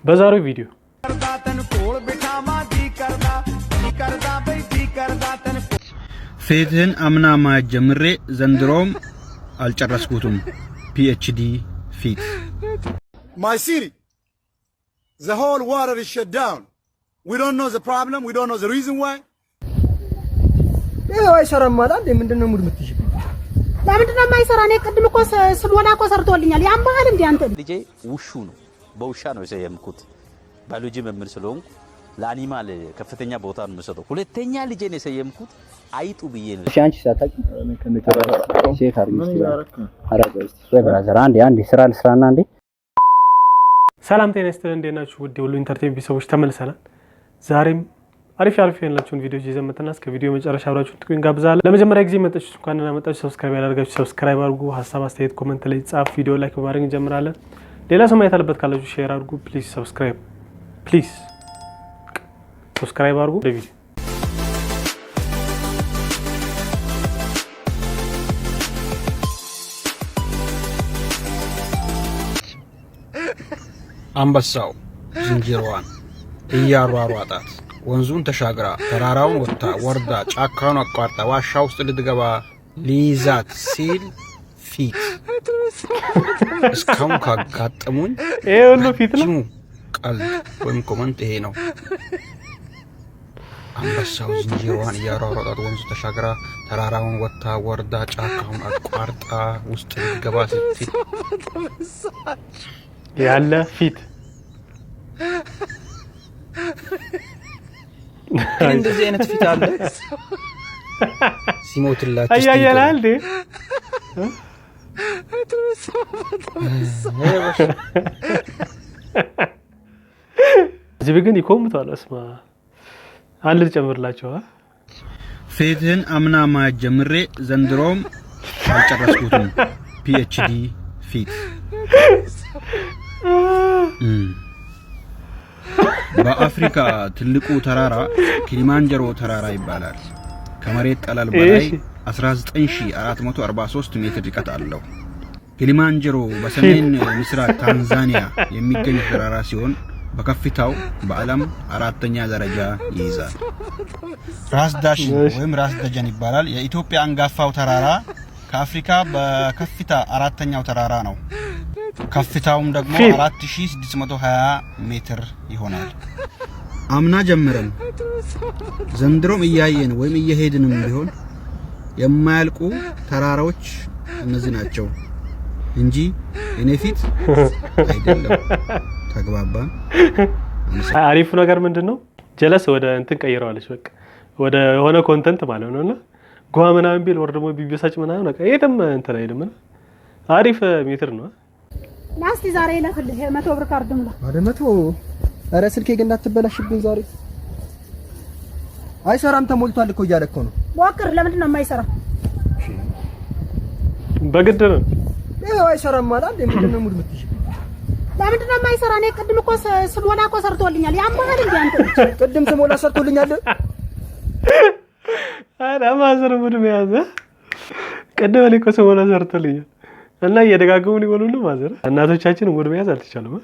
በዛሬው ቪዲዮ ፊትህን አምና ማየት ጀምሬ ዘንድሮም አልጨረስኩትም። PhD ፊት። My city, the whole water is shut down. We don't know the problem. We don't know the reason why. ይኸው አይሰራም ማለት እንዴ? ምንድነው mood የምትይዥብኝ? ለምንድን ነው የማይሰራ? እኔ ቅድም እኮ ስሞላ እኮ ሰርቶልኛል። ያምሃል እንዴ አንተ? ልጄ ውሹ ነው። በውሻ ነው የሰየምኩት። ባዮሎጂ መምህር ስለሆንኩ ለ animal ከፍተኛ ቦታ ነው የምሰጠው። ሁለተኛ ልጄን የሰየምኩት አይጡ ብዬ ነው። እሺ አንቺ ሳታውቂ check አድርጊ እስኪ። ኧረ ቆይ እስኪ ቆይ brother፣ አንዴ አንዴ ስራ ልስራና አንዴ። ሰላም ጤና ይስጥልን፣ እንዴት ናችሁ? ውድ የሁሉ entertainment ቤተሰቦች ተመልሰናል። ዛሬም አሪፍ አሪፍ ያላችሁን ቪዲዮዎች ይዘን መጥተናል። እስከ ቪዲዮ መጨረሻ አብራችሁን ትቆዩ እንጋብዛለን። ለመጀመሪያ ጊዜ መጣችሁ እንኳን ደህና መጣችሁ። Subscribe ያላደረጋችሁ subscribe አድርጉ። ሀሳብ አስተያየት comment ላይ ጻፍ። ቪዲዮ like በማድረግ እንጀምራለን። ሌላ ሰው ማየት አለበት ካላችሁ share አድርጉ። Please subscribe፣ please subscribe አድርጉ። ወደ ቪዲዮ። አንበሳው ዝንጀሮዋን እያሯሯጣት ወንዙን ተሻግራ ተራራውን ወጥታ ወርዳ ጫካውን አቋርጣ ዋሻ ውስጥ ልትገባ ሊይዛት ሲል ፊት። እስካሁን ካጋጠሙኝ ይሄ ሁሉ ፊት ነው። ረጅሙ ቀልድ ወይም comment ይሄ ነው። አንበሳው ዝንጀሮዋን እያሯሯጣት ወንዙ ተሻግራ ተራራውን ወጥታ ወርዳ ጫካውን አቋርጣ ውስጥ ልትገባ ስትል ያለ ፊት። ግን እንደዚህ አይነት ፊት አለ። ሲሞትላችሁ እስቲ አያየናል እንዴ? እዚህ ግን ይኮምቷል። እስማ አንድ ልጨምርላቸው። ፊትህን አምና ማየት ጀምሬ ዘንድሮም አልጨረስኩትም። PhD ፊት። በአፍሪካ ትልቁ ተራራ ኪሊማንጀሮ ተራራ ይባላል። ከመሬት ጠለል በላይ 19443 ሜትር ርቀት አለው። ኪሊማንጀሮ በሰሜን ምስራቅ ታንዛኒያ የሚገኝ ተራራ ሲሆን በከፍታው በዓለም አራተኛ ደረጃ ይይዛል። ራስ ዳሽን ወይም ራስ ደጀን ይባላል። የኢትዮጵያ አንጋፋው ተራራ ከአፍሪካ በከፍታ አራተኛው ተራራ ነው። ከፍታውም ደግሞ 4620 ሜትር ይሆናል። አምና ጀምረን ዘንድሮም እያየን ወይም እየሄድንም ቢሆን የማያልቁ ተራራዎች እነዚህ ናቸው እንጂ እኔ ፊት አይደለም። ተግባባን? አሪፉ ነገር ምንድን ነው? ጀለስ ወደ እንትን ቀይረዋለች። በቃ ወደ የሆነ content ማለት ነው። እና ጓ ምናምን ቢል ወር ደግሞ ቢበሳጭ ምናምን በቃ የትም እንትን አይልም። እና አሪፍ ሜትር ነው። ና እስኪ ዛሬ ይለፍልህ 100 ብር ካርድ ሙላ። ወደ 100። ኧረ ስልኬ ግን እንዳትበላሽብኝ ዛሬ። አይሰራም ተሞልቷል እኮ እያለ እኮ ነው። ሞክር። ለምንድን ነው የማይሰራ? በግድ ነው። ይኸው አይሰራም ማለት እንዴ? ምንድነው mood የምትይዥብኝ? ለምንድን ነው የማይሰራ? እኔ ቅድም እኮ ስሞላ እኮ ሰርቶልኛል። ያምሃል እንዴ አንተ? ቅድም ስሞላ ሰርቶልኛል። ኧረ mother mood መያዘ። ቅድም እኔ እኮ ስሞላ ሰርቶልኛል። እና እየደጋገሙ ሊበሉ ነው mother። እናቶቻችን mood መያዝ አልተቻለም።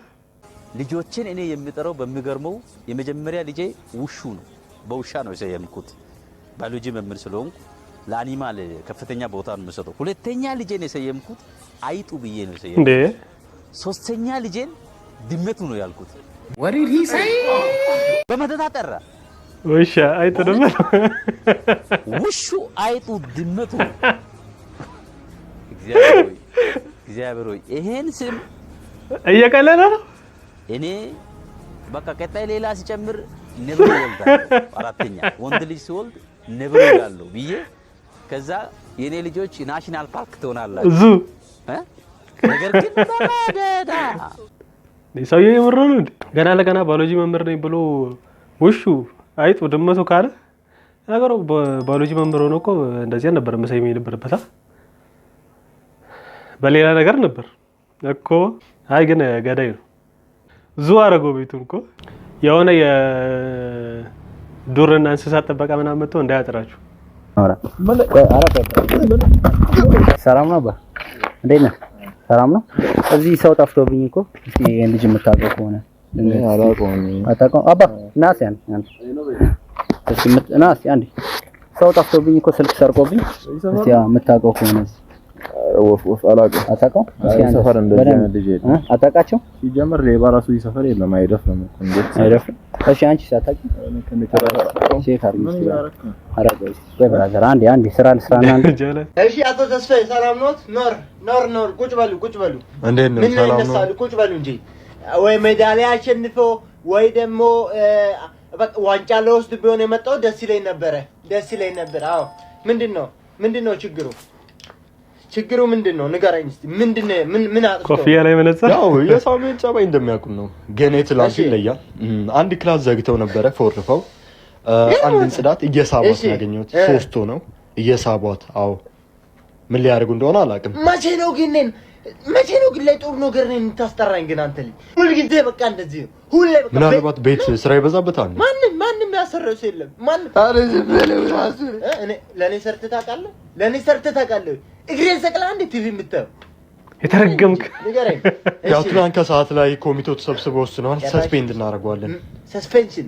ልጆችን እኔ የሚጠራው በሚገርመው የመጀመሪያ ልጄ ውሹ ነው። በውሻ ነው የሰየምኩት። ባዮሎጂ መምህር ስለሆንኩ ለ animal ከፍተኛ ቦታ ነው የምሰጠው። ሁለተኛ ልጄን የሰየምኩት አይጡ ብዬ ነው እንዴ? የሰየምኩት። ሶስተኛ ልጄን ድመቱ ነው ያልኩት። በመተታ ጠራ። ውሻ አይጡ ድመት። ውሹ አይጡ ድመቱ። እግዚአብሔር ሆይ፣ እግዚአብሔር ሆይ ይሄን ስም እየቀለለ ነው። እኔ በቃ ቀጣይ ሌላ ሲጨምር ነብር ይወልዳል። አራተኛ ወንድ ልጅ ሲወልድ ነብር ይወልዳሉ ብዬ ከዛ የኔ ልጆች national park ትሆናላችሁ zoo እ? ነገር ግን በመደዳ ሰውዬው የምር ነው እንዴ? ገና ለገና ባዮሎጂ መምህር ነኝ ብሎ ውሹ አይጡ ድመቱ ካለ ነገሩ ባዮሎጂ መምህር ሆኖ እኮ እንደዚህ አልነበረም መሰየም የነበረበት። በሌላ ነገር ነበር እኮ። አይ ግን ገዳይ ነው። Zoo አደረገው ቤቱን እኮ። የሆነ የዱርና እንስሳት ጥበቃ ምናምን መጥቶ እንዳያጥራችሁ። ሰላም ነው አባ፣ እንዴት ነህ? ሰላም ነው። እዚህ ሰው ጠፍቶብኝ እኮ እስኪ ይሄን ልጅ የምታውቀው ከሆነ። አላውቀውም። አታውቀውም? አባ ና እስኪ አንዴ እስኪ ና እስኪ አንዴ። ሰው ጠፍቶብኝ እኮ ስልክ ሰርቆብኝ። እስኪ የምታውቀው ከሆነ ወፍ ወፍ አላውቅም። አታውቀውም? እስኪ አንተ ሰፈር እንደዚህ አይነት ልጅ የለም። አታውቃቸው? ሲጀምር ሌባ ራሱ እዚህ ሰፈር የለም። አይደፍርም እኮ እንዴት አይደፍርም? እሺ አንቺስ አታውቂም? Check አድርጊ እስኪ። ኧረ ቆይ እስኪ ቆይ brother አንዴ አንዴ ስራ ልስራና አንዴ። እሺ አቶ ተስፋዬ ሰላም ኖት? ኖር ኖር ኖር። ቁጭ በሉ ቁጭ በሉ። እንዴት ነው? ምን ነው ሰላም ነው? ይነሳሉ? ቁጭ በሉ እንጂ ወይ ሜዳሊያ አሸንፎ ወይ ደግሞ በቃ ዋንጫ ለወስድ ቢሆን የመጣው ደስ ይለኝ ነበረ፣ ደስ ይለኝ ነበር። አዎ ምንድን ነው ችግሩ? ችግሩ ምንድን ነው ንገረኝ እስኪ። ምንድን ነው ምን አጥፍቶ? ኮፍያ ላይ መነጽር። ያው የሳሙኤል ጸባይ እንደሚያውቁት ነው፣ ግን የትላንቱ ይለያል። አንድ class ዘግተው ነበረ ፎርፈው፣ አንድን ጽዳት እየሳቧት ነው ያገኘሁት። ሶስቱ ነው እየሳቧት። አዎ ምን ሊያደርጉ እንደሆነ አላውቅም። መቼ ነው ግን እኔን መቼ ነው ግን ላይ ጥሩ ነገር ነው የምታስጠራኝ? ግን አንተ ልጅ ሁልጊዜ በቃ እንደዚህ ነው። ሁሌ በቃ ምናልባት ቤት ስራ ይበዛበታል። ማንም ማንም ያሰራው ሰው የለም። ማንም ኧረ ዝም በለው እራስህ። እኔ ለእኔ ሰርተህ ታውቃለህ? ለእኔ ሰርተህ ታውቃለህ? እግሬን ሰቅለህ አንዴ ቲቪ የምታየው የተረገምክ ንገረኝ። ያው ትናንት ከሰዓት ላይ ኮሚቴው ተሰብስበው ወስነዋል። Suspend እናደርገዋለን። Suspension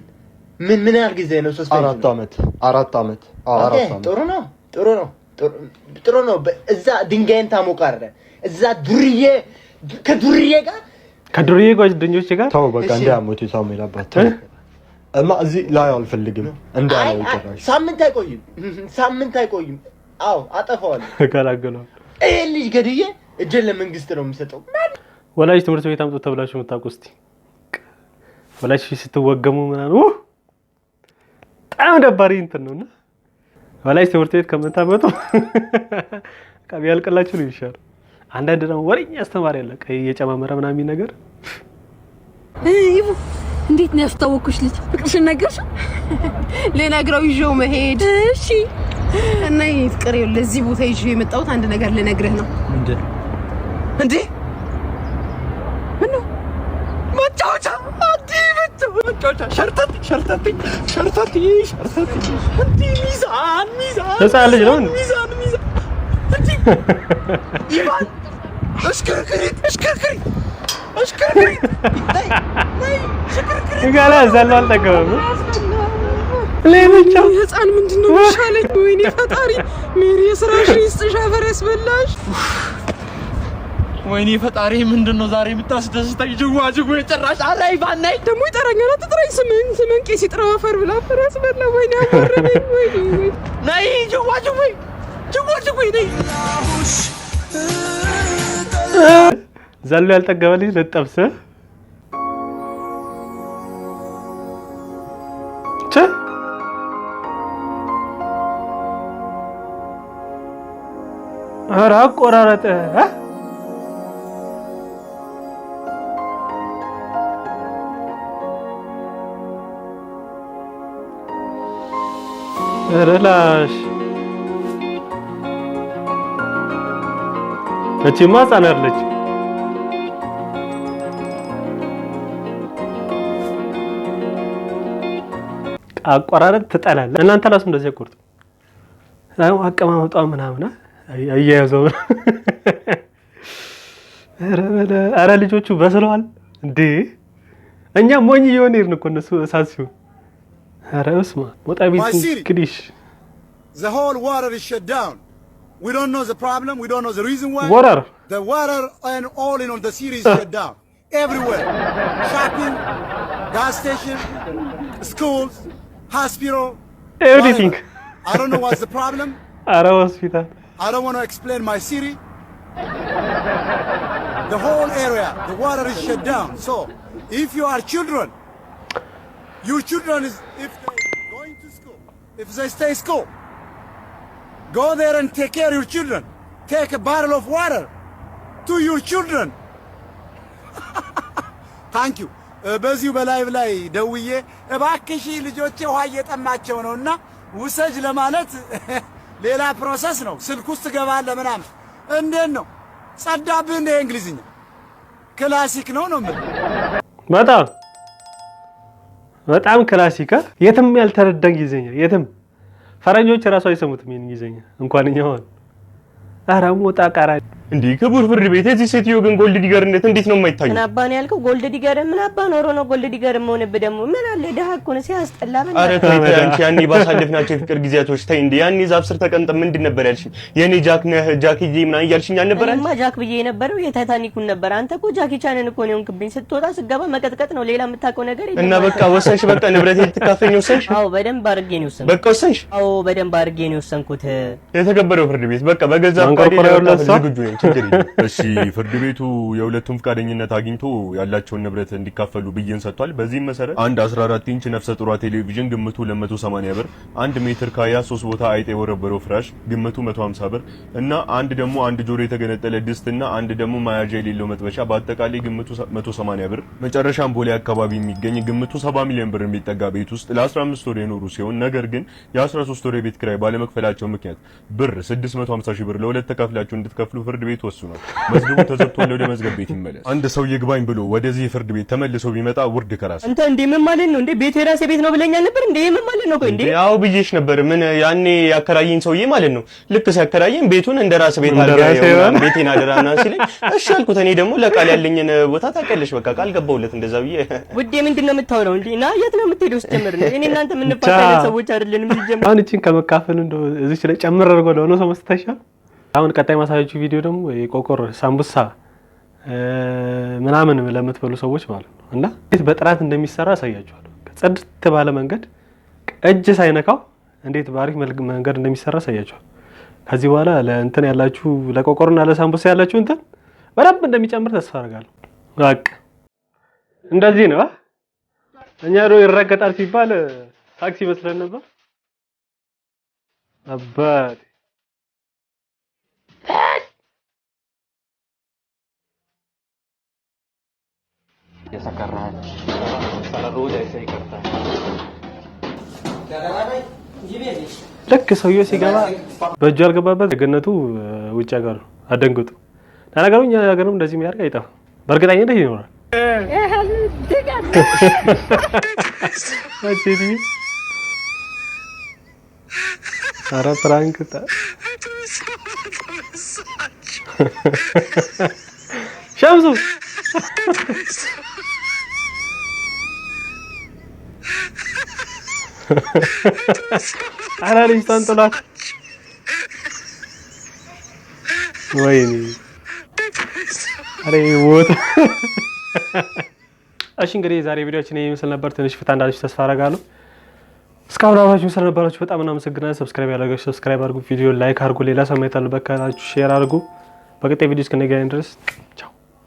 ምን ያህል ጊዜ ነው suspension? 4 ዓመት 4 ዓመት። አዎ 4 ዓመት። ጥሩ ነው ጥሩ ነው ጥሩ ነው። እዛ ድንጋይን ታሞቃለህ። እዛ ዱርዬ ከዱርዬ ጋር ከዱርዬ ጓደኞች ጋር ተው በቃ እንዳያሞት የሳሙኤል አባት ተው። እና እዚህ ላይ አልፈልግም እንዳለው ጭራሽ። ሳምንት አይቆይም፣ ሳምንት አይቆይም። አዎ አጠፋዋለሁ። እገላገለዋለሁ። ይሄን ልጅ ገድዬ እጄን ለመንግስት ነው የምሰጠው። ወላጅ ትምህርት ቤት አምጡ ተብላችሁ የምታውቁ እስቲ ወላጅ ፊት ስትወገሙ ምናምን በጣም ደባሪ እንትን ነው እና ወላጅ ትምህርት ቤት ከምታመጡ በቃ ቢያልቅላችሁ ነው የሚሻለው። አንዳንድ ደግሞ ወሬኛ አስተማሪ አለ ቀይ እየጨማመረ ምናምን ነገር። ይቡ እንዴት ነው ያስተዋወቅኩሽ ልጅ? ፍቅርሽን ነገርሽው? ልነግረው ይዤው መሄድ። እሺ። እና የኔ ፍቅር ይኸውልህ፣ ለዚህ ቦታ ይዤው የመጣሁት አንድ ነገር ልነግርህ ነው። ምንድን? እንዴ ምን ነው? መጫወቻ አዲ መጫወቻ ሸርተት ሸርተት ሸርተት ሸርተት እንዲ ሚዛን ሚዛን ህፃን ልጅ ነው እንዴ? ሚዛን ሚዛን እንዲ ይባል እሽክርክሪት እሽክርክሪት እሽክርክሪት ነይ ነይ ሽክርክሪት ገና ዘሎ አልጠገበም። ለብቻው ህፃን ምንድን ነው የሚሻለኝ? ወይኔ ፈጣሪ ሜሪ የስራሽን ይስጥሽ፣ አፈር ያስበላሽ። ወይኔ ፈጣሪ ምንድን ነው ዛሬ የምታስደስተኝ? ጅዋ ጅዌ ጭራሽ ኧረ ይባን ነይ ደግሞ ይጠራኛል። አትጥራኝ፣ ስምን ስምን ቄስ ይጥራው አፈር ብላ አፈር ያስበላ። ወይኔ አዋረደኝ። ወይኔ ወይኔ ነይ ጅዋ ጅዌ ጅዋ ጅዌ ነይ። ዘሎ ያልጠገበ ልጅ ልጠብስ ቸ ኧረ አቆራረጠ እ? ኧረ ላሽ እቺማ ህፃን አይደለች። አቆራረጥ ትጠላለህ። እናንተ ራሱ እንደዚህ አቆርጡ። አቀማመጧ ምናምን አያያዘው ኧረ ልጆቹ በስለዋል እንዴ! እኛ ሞኝ እየሆን ሄድን እኮ እነሱ እሳት ሲሆን። ኧረ በስመ አብ ወጣ ቤት My city. እንግዲህ The whole water is shut down. We don't know the problem. We don't know the reason why. Water. The water and all in all the city is shut down. Everywhere. Shopping, gas station, schools, hospital. Everything. Whatever. I don't know what's the problem. ኧረ ሆስፒታል I don't want to explain my city. The whole area, the water is shut down. So, if you are children, your children is if they going to school, if they stay school, go there and take care of your children. Take a bottle of water to your children. Thank you. በዚሁ በ live ላይ ደውዬ እባክሽ ልጆቼ ውሃ እየጠማቸው ነው እና ውሰጅ ለማለት ሌላ process ነው። ስልክ ውስጥ ትገባለህ ምናምን። እንዴት ነው ጸዳብህ? እንደ እንግሊዝኛ classic ነው ነው የምልህ። በጣም በጣም classic። የትም ያልተረዳ እንግሊዝኛ የትም ፈረንጆች እራሱ አይሰሙትም ይሄን እንግሊዝኛ እንኳን እኛ ሆን። ኧረ ሞጣ ቀራ እንዲህ ክቡር ፍርድ ቤት፣ የዚህ ሴትዮ ግን gold digger ነት እንዴት ነው የማይታየው? ምን አባ ነው ያልከው? Gold digger ምን አባ ኖሮ ነው gold digger መሆንብህ? ደግሞ ምን አለ፣ ድሀ እኮ ነው፣ ሲያስጠላ። ኧረ ተይ ተይ፣ አንቺ ያኔ ባሳለፍናቸው የፍቅር ጊዜያቶች ተይ እንዴ። ያኔ ዛፍ ስር ተቀምጠን ምንድን ነበር ያልሽኝ? የኔ ጃክ ነህ ጃክዬ ምናምን እያልሽኝ አልነበር? እኔማ ጃክ ብዬ የነበረው የታይታኒኩን ነበር። አንተ እኮ ጃኪ ቻንን እኮ ነው የሆንክብኝ። ስትወጣ ስትገባ መቀጥቀጥ ነው፣ ሌላ የምታውቀው ነገር የለም። እና በቃ ወሰንሽ? በቃ ንብረት ልትካፈኝ ወሰንሽ? አዎ፣ በደንብ አድርጌ ነው የወሰንኩት። በቃ ወሰንሽ? አዎ፣ በደንብ አድርጌ ነው የወሰንኩት። የተከበረው ፍርድ ቤት፣ በቃ በገዛ ፈቃዴ ማንቆርቆሪያ ለመካፈል ሁለት ሰው? ዝግጁ ነኝ። ችግር የለም። እሺ፣ ፍርድ ቤቱ የሁለቱም ፈቃደኝነት አግኝቶ ያላቸውን ንብረት እንዲካፈሉ ብይን ሰጥቷል። በዚህም መሰረት አንድ 14 ኢንች ነፍሰ ጡሯ ቴሌቪዥን ግምቱ 280 ብር፣ 1 ሜትር ካያ ሶስት ቦታ አይጥ የወረበረው ፍራሽ ግምቱ 150 ብር እና አንድ ደግሞ አንድ ጆሮ የተገነጠለ ድስት እና አንድ ደግሞ መያዣ የሌለው መጥበሻ በአጠቃላይ ግምቱ 180 ብር። መጨረሻም ቦሌ አካባቢ የሚገኝ ግምቱ 70 ሚሊዮን ብር የሚጠጋ ቤት ውስጥ ለ15 ወር የኖሩ ሲሆን ነገር ግን የ13 ወር የቤት ኪራይ ባለመክፈላቸው ምክንያት ብር 650 ሺህ ብር ለሁለት ተካፍላችሁ እንድትከፍሉ ፍርድ ቤት ወስኗል። መዝገቡ ተዘግቶ ወደ መዝገብ ቤት ይመለስ። አንድ ሰው ይግባኝ ብሎ ወደዚህ ፍርድ ቤት ተመልሶ ቢመጣ ውርድ ከራስ። አንተ እንዴ፣ ምን ማለት ነው እንዴ? ቤት የራሴ ቤት ነው ብለኛል ነበር እንዴ? ምን ማለት ነው? ቆይ እንዴ። ያው ብዬሽ ነበር። ምን ያኔ ያከራየኝ ሰውዬ ማለት ነው። ልክ ሲያከራየኝ ቤቱን እንደ ራስ ቤት እንደ አድርገህ ራሴ ያው ይሆን? ቤቴን አደራ ምናምን ሲለኝ እሺ አልኩት። እኔ ደግሞ ለቃል ያለኝን ቦታ ታውቂያለሽ። በቃ ቃል ገባሁለት እንደዛ ብዬ። ውዴ፣ ምንድን ነው የምታወራው እንዴ? እና የት ነው የምትሄደው? ስትጀምር እንዴ እኔ እናንተ የምንፋታ አይነት ሰዎች አይደለንም ሲጀምር። አሁን እቺን ከመካፈል እንደው እዚች ላይ ጨምር አድርጎ ለሆነ ሰው መስጠት አይሻልም? አሁን ቀጣይ ማሳያችሁ ቪዲዮ ደግሞ የቆቆር ሳምቡሳ ምናምን ለምትበሉ ሰዎች ማለት ነው እና እንዴት በጥራት እንደሚሰራ አሳያችኋለሁ። ጽድት ባለ መንገድ እጅ ሳይነካው እንዴት በአሪፍ መንገድ እንደሚሰራ አሳያችኋለሁ። ከዚህ በኋላ ለእንትን ያላችሁ፣ ለቆቆርና ለሳምቡሳ ያላችሁ እንትን በደንብ እንደሚጨምር ተስፋ አደርጋለሁ። በቃ እንደዚህ ነው። እኛ ዶ ይረገጣል ሲባል ታክሲ ይመስለን ነበር። አባቴ። ऐसा कर रहा है, साला रोज ऐसे ही करता है। ልክ ሰውየው ሲገባ በእጁ ያልገባበት ገነቱ ውጭ ሀገር ነው። አደንግጡ። ለነገሩ እኛ ሀገርም እንደዚህ የሚያደርግ አይጠፋም። በእርግጠኝነት ይኖራል። ሴትዮ፣ ኧረ prank ሸምሱ። ኧረ ልጅቷን ጥሏት፣ ወይኔ፣ ኧረ ቦታ። እሺ፣ እንግዲህ የዛሬ ቪዲዮችን ይሄን ይመስል ነበር። ትንሽ ፍታ እንዳለች ተስፋ አደርጋለሁ። እስካሁን አብራችሁን ስለነበራችሁ በጣም እናመሰግናለን። Subscribe ያላደረጋችሁ subscribe አድርጉ፣ ቪዲዮ like አድርጉ፣ ሌላ ሰው ማየት አለበት ካላችሁ share አድርጉ። በቀጣይ ቪዲዮ እስክንገናኝ ድረስ ቻው።